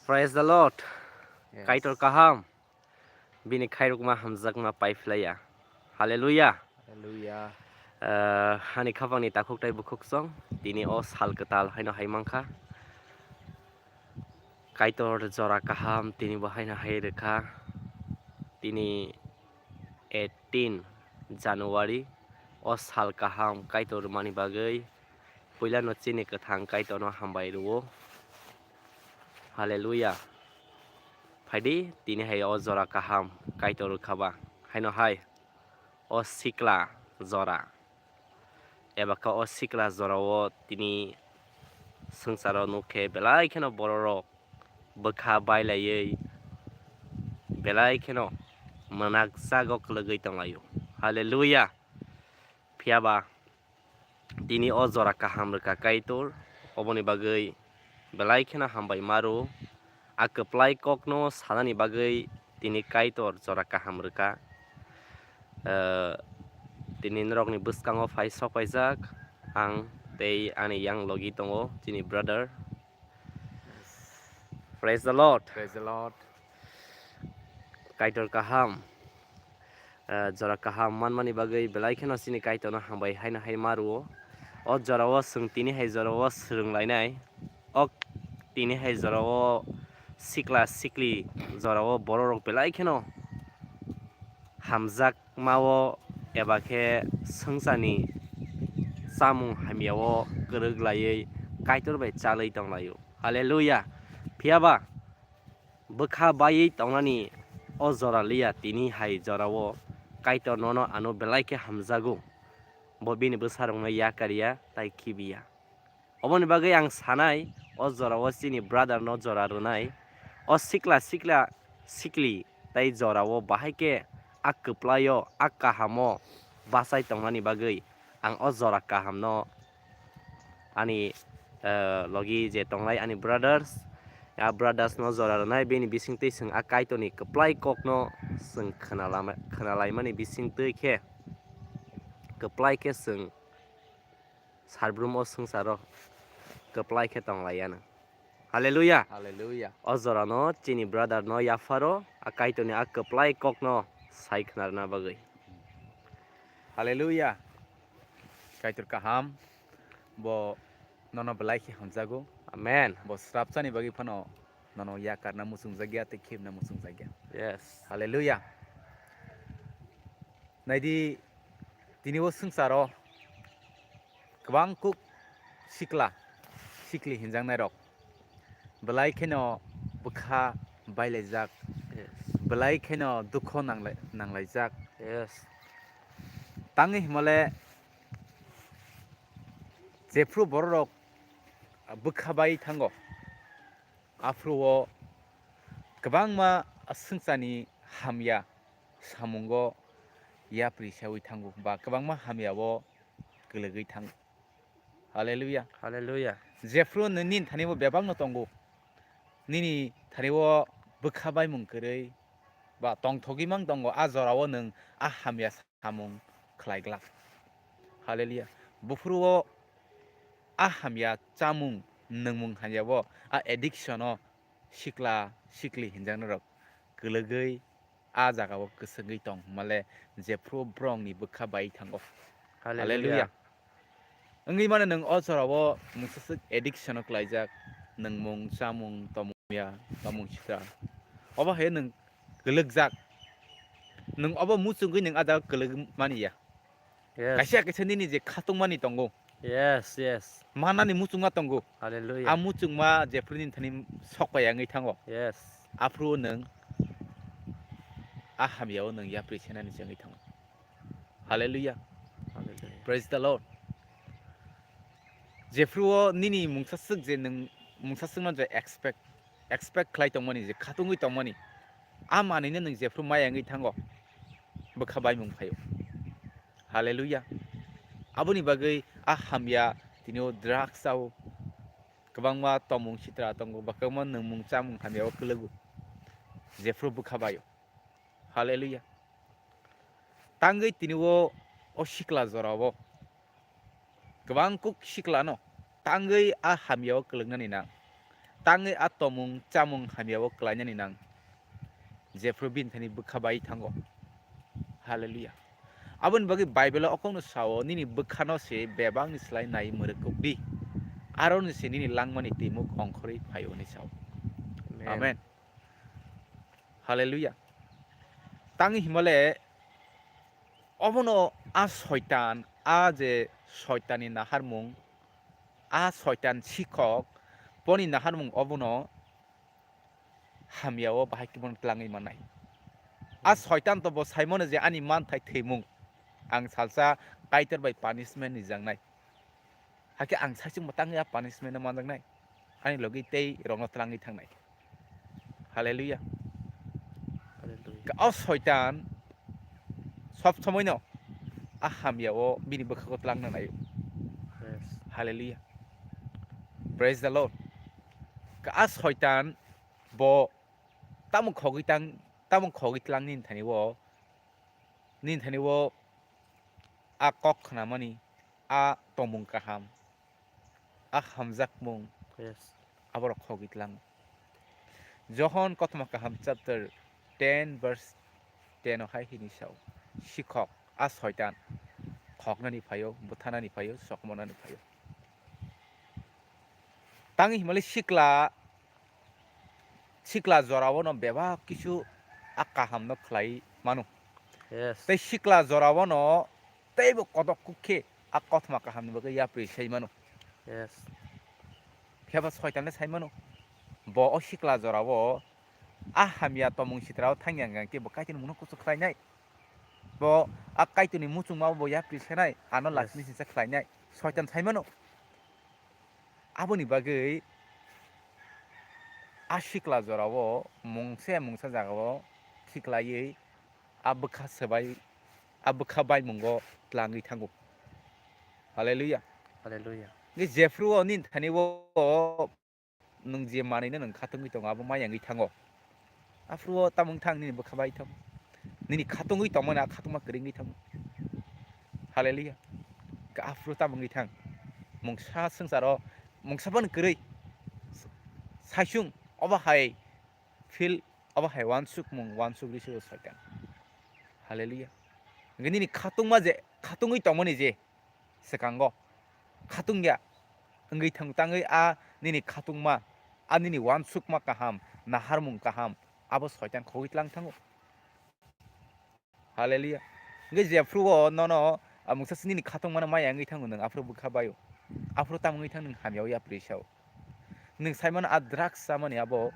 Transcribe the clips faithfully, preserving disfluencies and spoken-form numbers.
Praise the Lord. Yes. Kaitor kaham. Bini khairokma hamjakma paiphlaiya. Hallelujah. Hallelujah. Eh, ani khapangni takhuk tei bukhuk song, tini o sal kwtal haino hai mankha. Kaitor jora kaham tini bo haino hai rwkha. Tini eighteen January, o sal kaham Kaitor rwmani bagwi puilano chini kwthang Kaitorno hambai rwo. Hallelujah. Phaidi, tini hai o jora kaham Kaitor rwkha ba. Haino hai, o sikla jora. Eba khe o sikla jorao tini swngcharo nukhe belai kheno bororok bwkha bailaiwi belai kheno mwnakjago kwlwgwi tonglaio. Hallelujah. Phiya ba tini o jora kaham rwkha Kaitor, oboni bagwi belai kheno hambai ma rwo. A kwplai kokno sanani bagwi tini Kaitor jora kaham rwkha. Eh, tini norokni bwskango phai sok paijak ang tei ani yang logi tongo chini brother. Praise the Lord. Praise the Lord. Kaitor kaham. Eh, jora kaham manmani bagwi belai kheno chini Kaitorno hambai haino hai ma rwo. O jorao chwng tini hai jorao swrwng lainai. O tini hai jorao sikla sikli jorao bororok belai kheno hamjakmao eba khe swngcharni chamung hamyao kwrwk laiwi Kaitor bai chalwi tonglaio. Hallelujah. Phiya ba bwkha baiwi tongnani o jora liya, tini hai jorao Kaitor nono ano belai khe hamjago. Bo bini bwsarokno yakar ya tai khibi ya. Oboni bagwi ang sanai, o jorao chini brother no jora rwnai. O sikla sikla sikli tai jorao bahai khe a kwplaio, a kahamo bachai tongnani bagwi ang o jora kahamno ani, eh, logi je tongnai ani brothers, a brothers no jora rwnai, bini bisingtwi chwng a Kaitorni kwplai kokno chwng khwnalama-, khwnalaimani bisingtwi khe kwplai khe chwng Sarbrum o swngcharo kwplai khe tonglaiyano. Hallelujah. Hallelujah. O jorano chini brother no yapharo a Kaitorni a kwplai kokno sai khwnarwna bagwi. Hallelujah. Kaitor kaham, bo nono belai khe hamjago. Amen. Bo srapchani bagwi phano nono yakarna muchungjagya tei khibna muchungjagya. Yes. Hallelujah. Naidi, tini o swngcharo kwbang kuk sikla sikli hinjaknairok belai kheno bwkha bailaijak, Yes. belai kheno dukho nanglai-, nanglaijak. Yes. Tangwi himale jephru bororok bwkha bai thango, aphuru o kwbangma swngcharni hamya samungo yapri saui thango ba kwbangma hamya o kwlwgwi thango. Hallelujah. Hallelujah. Jephru nini thani bo bebak no tongo. Nini thani o bwkha baimung kwrwi ba tongthogwi mang tongo, a jorao nwng a hamya samung khlai glak. Hallelujah. Buphuru o a hamya chamung nwngmung hamya bo a addiction o sikla sikli hinjaknairok kwlwgwi a jagao kwswgwi tong hwnmale jephru borokni bwkha bai thango. Hallelujah. Hallelujah. Wngwi mano nwng o jorao mungsaswk addiction o klaijak, nwngmung, chamung, tomung ya, tomung sitra. Obo hai nwng kwlwkjak. Nwng obo muchungwi nwng a jagao kwlwk mani ya. Yes. Kaisa kaisa nini je khatungmani tongo. Yes, yes. Manani muchungma tongo. Hallelujah. A muchungma jephru nini thani sokpai wngwi thango. Yes. Aphuru nwng a hamyao nwng yapri senani se wngwi thango. Hallelujah. Hallelujah. Praise the Lord. Jephru o nini mungsaswk je nwng mungsaswkno je expect, expect khlai tongmani, je khatungwi tongmani, a manwino nwng jephru maya wngwi thango, bwkha baimung phaio. Hallelujah. Aboni bagwi a hamya tini o drugs o kwbangma tomung sitra tongo, ba kwbangma nwngmung chamung hamya o kwlwgo, jephru bwkha baio. Hallelujah. Tangwi tini o, o sikla jorao kwbang kuk siklano tangwi a hamyao kwlwknani nang. tangwi a tomung chamung hamyao kwlainani nang, jephru bini thani bwkha bai thango. Hallelujah. Aboni bagwi Bible-o okokno sao, "Nini bwkhano se bebakni slai nai mwrwk kuk di, aroni se nini langmani twi muk ongkhorwi phai," hwnwi sao. Amen. Amen. Hallelujah. Tangwi himale obono a Soitan, a je Soitanni naharmung, a Soitan sikhok, boni naharmung obono hamyao bahai khe bono tlangwi mannai. A Soitan to bo saimano je ani manthai thwimung, ang salsa Kaitor bai punishment rijaknai. Hakhe ang saichung bo tangwi a punishment no manjaknai. Ani logi tei rokno tlangwi thangnai. Hallelujah. Hallelujah. O Soitan sob somoino a hamyao bini bwkhao tlangna naio. Yes. Hallelujah. Praise the Lord. A Soitan bo tamo khogwi tang, tamo khogwi tlang nini thani o, nini thani o a kok khnamani, a tongmung kaham, a hamjakmung, yes, aborok khogwi tlango. Johon kothoma kaham chapter ten verse ten o hai hini sao, "Sikhok, a Soitan, khoknani phaio, buthanani phaio, sokmonani phaio." Tangwi himali sikla, sikla jorao no bebak kisu a kaham no khlai mano. Yes. Tei sikla jorao no teibo kodok kuk khe a kothoma kaham ni bagwi yapri sai mano. Yes. Phiya ba Soitan le sai mano. Bo o sikla jorao a hamya tomung sitra o thangya hwnkhe bo Kaitor ni mungno kuchuk khlainai. Bo a Kaitor ni muchungma bo yapri sanai, ano, yes, lachini sinsa khlainai. Soitan sai mano. Aboni bagwi a sikla jorao mungsa ya mungsa jagao khiklaiwi a bwkha swbai, a bwkha baimungo tlangwi thango. Hallelujah. Hallelujah. Nge jephru o nini thani o nwng je manwino nwng khatungwi tongo, abo maya wngwi thango. Aphuru o tamo wng thang nini bwkha bai thango. Nini khatungwi tongmani a khatungma kwrwi wngwi thango. Hallelujah. Aphuru tamo wngwi thang. Mungsa swngcharo mungsa phano kwrwi. Saichung obo hai feel, obo hai uansukmung, uansuk risi o Soitan. Hallelujah. Hwnkhe nini khatungma je, khatungwi tongmani je swkango khatungya wngwi thang tangwi a nini khatungma, a nini uansukma kaham, naharmung kaham, abo Soitan khogwi tlang thango. Hallelujah. Hwnkhe jephru o nono, a, mungsa sini ni khatungmano maya wngwi thango nwng, aphuru bwkha baio. Aphuru tamo wngwi thang nwng hamya o yapri sao. Nwng saimano a drugs chamani abo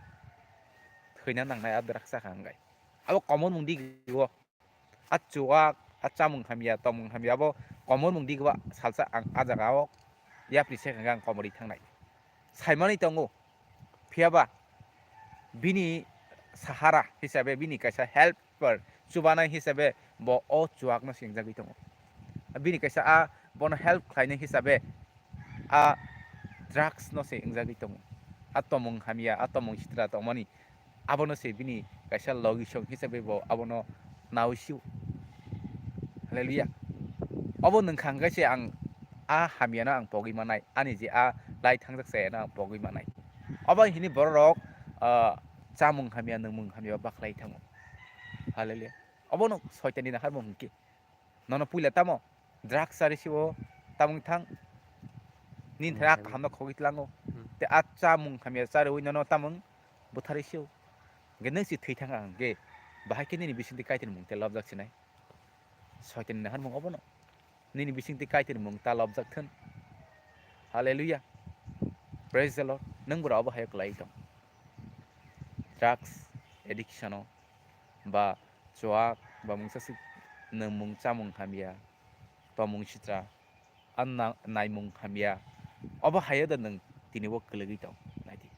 thwina nangnai a drugs chakha hwnkhe. Abo komor mung di o. A chuak, a chamung hamya, tomung hamya abo komor mung di o salsa ang a jaga o yapri se hwnkhe ang komorwi thangnai. Saimani tongo. Phiya ba bini sahara hisabe, bini kaisa helper chubanai hisabe bo o chuakno se wngjagwi tongo. Bini kaisa a bono help khlainai hisabe a drugs no se wngjagwi tongo. A tomung hamya, a tomung sitra tongmani abono se bini kaisa logisong hisabe bo abono nawi sio. Hallelujah. Obo nwng kha hwnkhe se ang a hamyano ang pogwi manai, ani je a lai thangjak chayano ang pogwi manai. Obo hini bororok, ah, chamung hamya, nwngmung hamya bakhlai thango. Hallelujah. Obono Soitanni naharmung hwnkhe. Nono puila tamo drugs chari sio, tamo wng thang. Nini thani a kahamno khogwi tlango. Hmm. Te a chamung hamya charwi nono tamo wng butharwi sio. Hwnkhe nwng se thwi thang ang hwnkhe bahai khe nini bisingtwi Kaitorni mung te lobjak sinai. Soitanni naharmung obono. Nini bisingtwi Kaitorni mung ta lobjak thun. Hallelujah. Praise the Lord. Nwng bwrwi obo hai kwlai tong. Drugs addiction o ba chuak ba mungsa sik nwngmung chamung hamya, tomung sitra, a na-, naimung hamya. Obo hai da nwng tini o kwlwgwi tong. Naidi.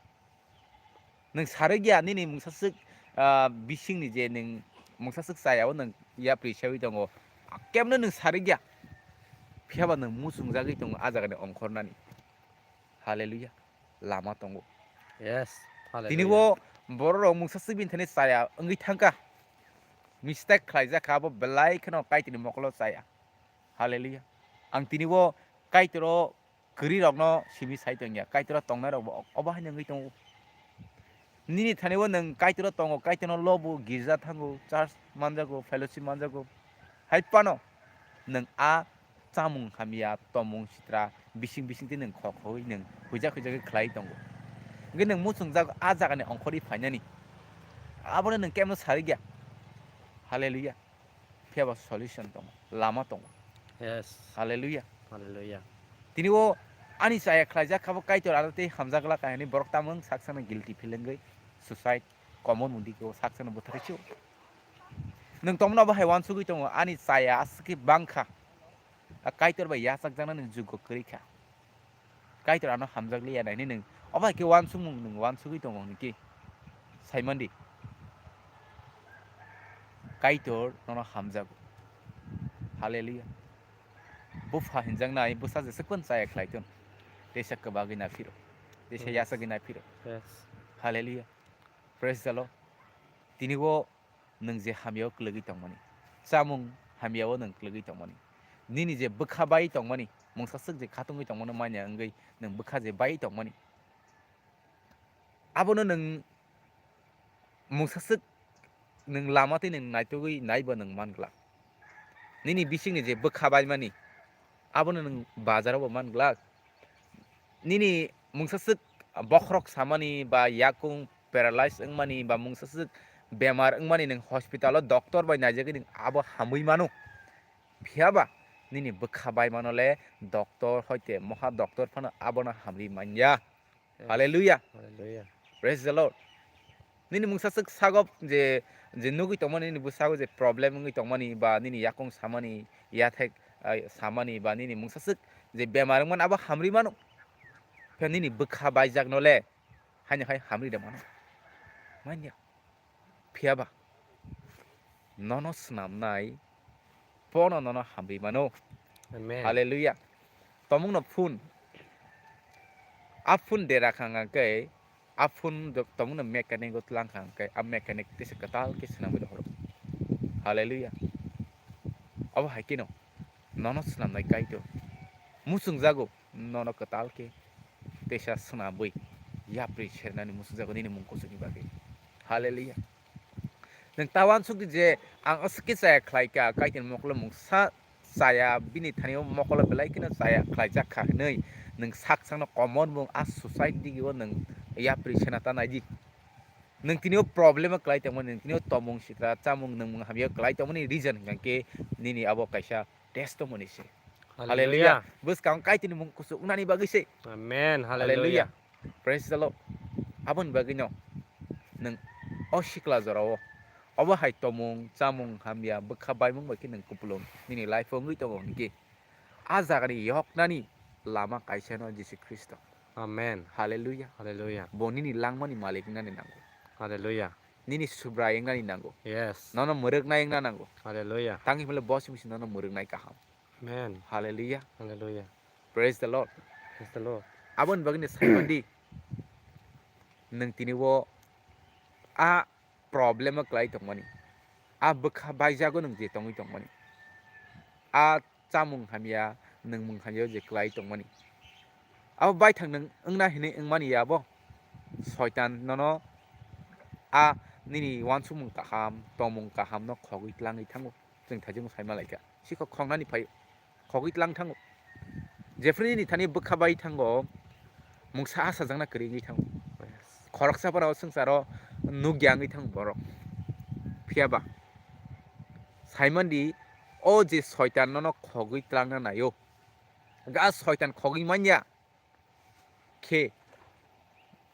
Nwng sarigya nini mungsaswk, ah, bisingni je nwng mungsaswk chaya o nwng yapri sewi tongo. Kemno nwng sarigya. Phiya ba nwng muchungjagwi tongo a jagani ongkhornani. Hallelujah. Lama tongo. Yes. Tini hallelujah. O bororok mungsaswk bini thani chaya wngwi thangkha. Mistake khlaijak kha, abo belai kheno Kaitorni mokolo chaya. Hallelujah. Ang tini o Kaitoro kwrwi rokno simi sai tongya, Kaitor o tongnai rok bo obo haino wngwi tongo. Nini thani o nwng Kaitor o tongo, Kaitor no lobo, girja thango, church manjago, fellowship manjago. Hai phano nwng a chamung hamya, tomung sitra, bising bising twi nwng khok khogwi nwng huijak huijak khe khlai tongo. Hwnkhe nwng muchungjak a jagani ongkhorwi phainani. Abono nwng kebo sarigya. Hallelujah. Phiya ba solution tongo, lama tongo. Yes. Hallelujah. Hallelujah. Tini o ani chaya khlaijak kha bo Kaitor ano tei hamjak la kha hwnwi borok tamo wng sak sakno guilty feeling wi suicide komon mundi khe o sak sakno bwtharwi se o. Nwng tongmano bo hai uansugwi tongo, ani chaya aswk khe bang kha. A Kaitor bai yachakjaknani jugo kwrwi kha. Kaitor ano hamjakliya naini nwng. Obo hai khe uansukmung nwng uansugwi tongo hwnwi khe. Saimandi. Kaitor nono hamjago. Hallelujah. Bupha hinjaknai bwsa jesa kwbangma chaya khlai ton. Teisa kwbagwi naphiro. Teisa Yes. yachagwi naphiro. Yes. Hallelujah. Praise the Lord. Tini o nwng je hamya o kwlwgwi tongmani, chamung hamya o nwng kwlwgwi tongmani, nini je bwkha bai tongmani, mungsa swk je khatungwi tongmano manya wngwi nwng bwkha je bai tongmani, abono nwng mungsa swk nwng lama tei nwng naitugwi naiba nwng man glak. Nini bisingni je bwkha baimani, abono nwng bazaro bo man glak. Nini mungsa swk bokhorok samani ba yakung paralyze wngmani ba mungsa swk bemar wngmani nwng hospital o doctor bai naijagwi nwng abo hamwi mano. Phiya ba nini bwkha bai mano le doctor hoite moha doctor phano abono hamri manya. Yes. Hallelujah. Hallelujah. Praise the Lord. Nini mungsa swk sago je, je nugwi tongmani, nini bwsago je problem wngwi tongmani, ba nini yakung samani, yathek, ah, samani, ba nini mungsa swk je bemar wngmani, abo hamri mano. Phiya nini bwkha baijak no le, haino hai hamri da mano. Manya. Phiya ba nono swnamnai bono nono hamri mano. Amen. Hallelujah. Tomung no phone. A phone dera kha hwnka khe, a phone do-, tomung no mechanic o tlang kha hwnka khe, a mechanic tesa kwtal khe swnamwi rohoro. Hallelujah. Abo hai kheno nono swnamnai Kaitor. Muchungjago nono kwtal khe tesa swnamwi yapri sernani muchungjago nini mung kuchukni bagwi. Hallelujah. Nwng ta uansuk di je ang aswk khe chaya khlai kha, Kaitor mokolo mungsa chaya bini thani o mokolo belai kheno chaya khlaijak kha hwnwi nwng sak sakno komon mung a suicide digi o nwng yapri sena ta nai di. Nwng tini o problem o kwlai tongmani, nwng tini o tomung sitra chamung nwng mung hamya o kwlai tongmani reason hwnkha khe nini abo kaisa testimony se. Hallelujah. Hallelujah. Bwskang Kaitorni mung kuchuk wngnani bagwi se. Amen. Hallelujah. Hallelujah. Praise the Lord. Aboni bagwino nwng o sikla jorao obo hai tomung, chamung, hamya, bwkha baimung bai khe nwng kupulung nini life-o wngwi tongo hwnkhe, a jagani yoknani lama kaisano Jisu Khristo. Amen. Hallelujah. Hallelujah. Bo nini langmani malik wngnani nango. Hallelujah. Nini Subrai wngnani nango. Yes. Nono mwrwknai wngna nango. Hallelujah. Tangwi hwnle bo simi se nono mwrwknai kaham. Amen. Hallelujah. Hallelujah. Praise the Lord. Praise the Lord. Aboni bagwino saimandi, nwng tini o a problem o kwlai tongmani, a bwkha baijago nwng je tongwi tongmani, a chamung hamya, nwng mung hamya o je kwlai tongmani, abo baithang nwng wngna hinwi wngmani ya bo. Soitan nono a nini uansukmung kaham, tongmung kaham no khogwi tlangwi thango. Chwng thaichung sai malaikha. Sikho khongnani phai khogwi tlang thango. Jephru nini thani bwkha bai thango, mungsa asajakna kwrwi wngwi thango. Yes. Khoroksa phano swngcharo nukya wngwi thango borok. Phiya ba, saimandi, o je soitan nono khogwi tlangna naio, ga soitan khogwi manya khe,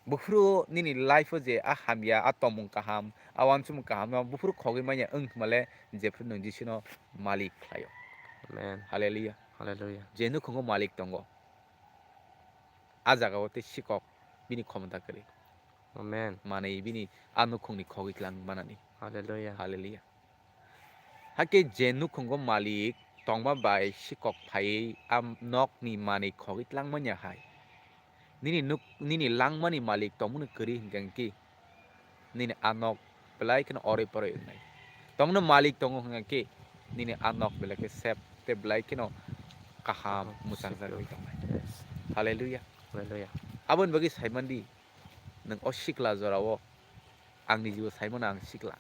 buphuru nini life-o je a hamya, a tongmung kaham, a uansukmung kaham no buphuru khogwi manya wng hwnmale, jephru nwng Jisuno malik khlaio. Amen. Hallelujah. Hallelujah. Je nukhungo malik tongo, a jagao tei sikok bini khomota kwrwi. Amen. Manwi bini a nukhungni khogwi tlang manani. Hallelujah. Hallelujah. Hakhe je nukhungo malik tongma bai sikok phaiwi a nokni manwi khogwi tlangmanya hai. Nini nuk, nini langmani malik tongmani kwrwi hwnkhe nini a nok belai kheno oroi poroi wngnai. Tongno malik tongo hwnkhe nini a nok belai khe sep tei belai kheno kaham mwchangjakgwi tongnai. Yes. Hallelujah. Hallelujah. Aboni bagwi saimandi, nwng o sikla jorao Ang nijibo saimano ang sikla.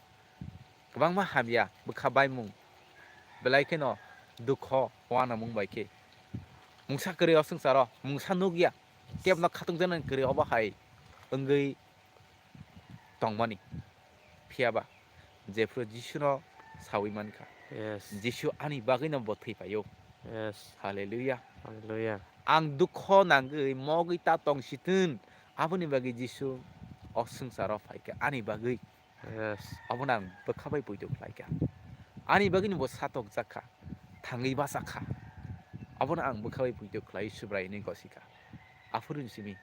Kwbangma hamya bwkha baimung, belai kheno dukho uanamung bai khe. Mungsa kwrwi o swngcharo, mungsa nukya, kebno khatungjaknani kwrwi obo hai wngwi tongmani. Phiyaba jephru Jisuno saui mankha, Yes. Jisu ani bagwino bo thwi phaio. Yes. Hallelujah. Hallelujah. Ang dukho nangwi mogwi ta tong sitwng, aboni bagwi Jisu o swngcharo phaikha ani bagwi. Yes. Abono ang bwkha bai poito khlaikha. Ani bagwino bo satokjakha, thangwi bachakha. Abono ang bwkha bai poito khlai Subraini gosikha. Aphuru simi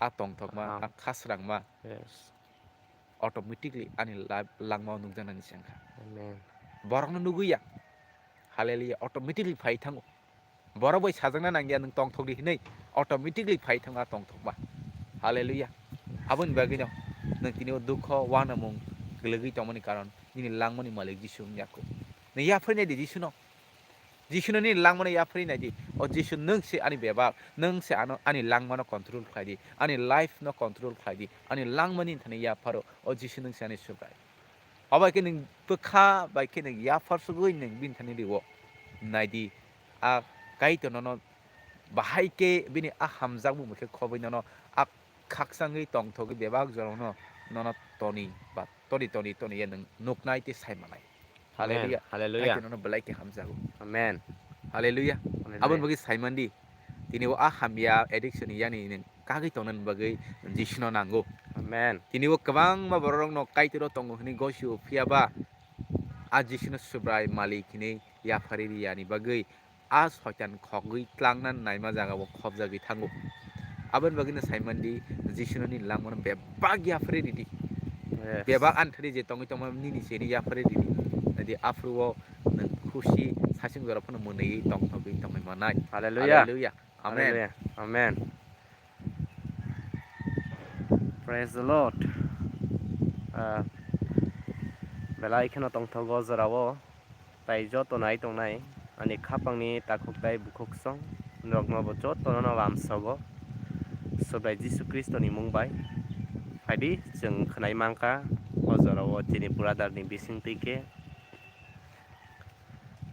a tongthokma, Aha. A khasrangma Yes. Automatically ani la-, langmao nukjaknani chengkha. Amen. Borokno nugwi ya. Hallelujah. Automatically phai thango. Borok bai sajakna nangya nwng tongthok di hinwi automatically phai thango a tongthokma. Hallelujah. Aboni bagwino nwng tini o dukho uanamung kwlwgwi tongmani karon nini langmani malik Jisu wngya kho. Nwng yapharwi nai di Jisuno. Jisuno nini langmano yapharwi nai di. O Jisu, nwng se ani bebak, nwng se ano, ani langmano control khlai di, ani life no control khlai di, ani langmani thani yapharo. O Jisu, nwng se ani Subrai. Obo hai khe nwng bwkha bai khe nwng yaphar sugwi nwng bini thani rio. Nai di, a Kaitor nono bahai khe bini a hamjakmung bai khe khobwi nono a khakchangwi tongthogwi bebak jorokno nono toni ba toni toni toni ya nwng nuknai tei sai manai. Amen. Hallelujah. Hallelujah. Kaitor nono belai khe hamjago. Amen. Hallelujah. Hallelujah. Aboni bagwi sai mandi. Tini o a hamya addiction ni yani nwng kagwi tongnani bagwi Jisuno nango. Amen. Tini o kwbangma bororokno Kaitor o tongo hwnwi gosio, phiyaba a Jisuno Subrai malik hwnwi yapharwi riyani bagwi a soitan khogwi tlangna naima jagao khobjagwi thango. Aboni bagwino saimandi, Jisuno nini langmano bebak yapharwi ridi. Yes. Bebak ani thani je tongwi tongma nini chini yapharwi ridi. Nadi aphuru o nwng khusi sasing jora phano mwnwi tongthogwi tongwi manai. Hallelujah. Hallelujah. Amen. Hallelujah. Amen. Praise the Lord. Ah, belai kheno tongthogo jorao. Tai joto nai tongnai ani khapangni takhuk tai bukhuk song norokno bo jotono no lamsogo Subrai Jisu Khristo ni mung bai. Phaidi chwng khwnai mankha o jorao chini brother ni bising twi khe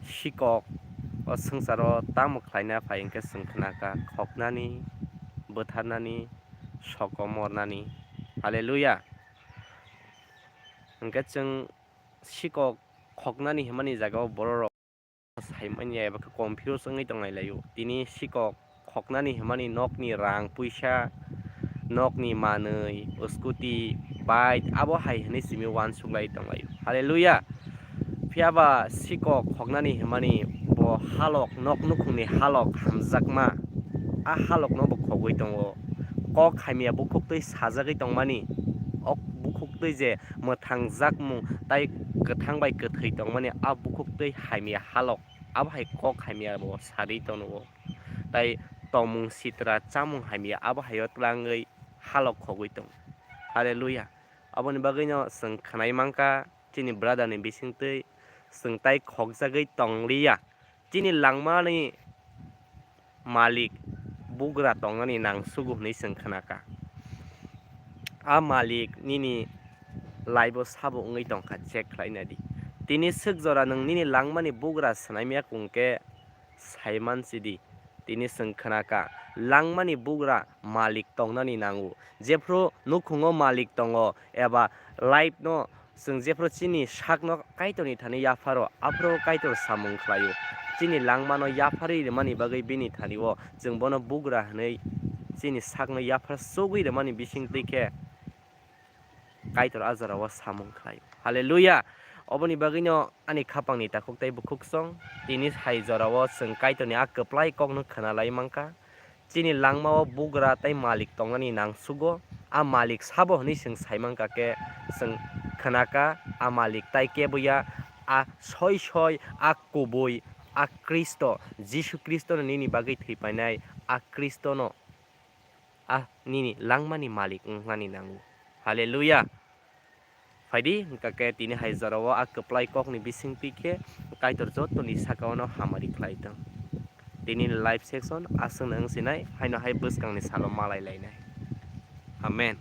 sikok o swngcharo tamo khlaina phai hwnkhe chwng khnakha khoknani, bwtharnani, soko mornani. Hallelujah. Hwnkhe chwng sikok khoknani himani jagao bororok saimanya eba khe confuse wngwi tongnai laio. Tini sikok khoknani himani nokni rang puisa, nokni manwi, scooty, bike, abo hai hwnwi simi uansuk lai tonglaio. Hallelujah! Phiyaba sikok khoknani himani bo halok, nok nukhungni halok hamjakma, a halokno bo khogwi tongo. Kok hamya bukhuktwi sajagwi tongmani, ok bukhuktwi je mwthangjakmung tai kwthang bai kwthwi tongmani a bukhuktwi hamya halok, abo hai kok hamya bo sarwi tongo. Tai tongmung sitra chamung hamya abo haio twlangwi halok khogwi tongo. Hallelujah. Aboni bagwino chwng khwnai mankha chini brother ni bisingtwi chwng tai khokjagwi tongliya. Chini langmani malik bugra tongnani nangsugo hwnwi chwng khnakha. A malik nini life-o sabo wngwi tongkha, check khlaina di. Tini swk jora nwng nini langmani bugra swnaimya kung khe sai mansi di. Tini chwng khnakha, langmani bugra malik tongnani nango. Jephru nukhungo malik tongo eba life-no chwng jephru chini sakno Kaitorni thani yapharo, aphuru Kaitor samung khlaio. Chini langmano yapharwi rwmani bagwi bini thani-o chwng bono bugra hwnwi chini sakno yaphar chugwi rwmani bisingtwi khe Kaitor a jorao samung khlaio. Hallelujah! Oboni bagwino ani khapangni takhuk tei bukhuk song, tini hai jorao chwng Kaitorni a kwplai kokno khna lai mankha. Chini langmao bugra tei malik tongnani nangsugo. A malik sabo hwnwi chwng sai mankha khe, chwng khnakha, a malik tai kebo ya, a soi soi, a kubui, a Khristo, Jisu Khristono nini bagwi thwi painai, a Khristono a nini langmani malik wngnani nango. Hallelujah! Phaidi, hwnkha khe tini hai jorao a kwplai kokni bisingtwi khe Kaitor jotoni saka-o no hamari khlai thung. Tini live section aswkno wng sinai, haino hai bwskangni salo malai lainai. Amen.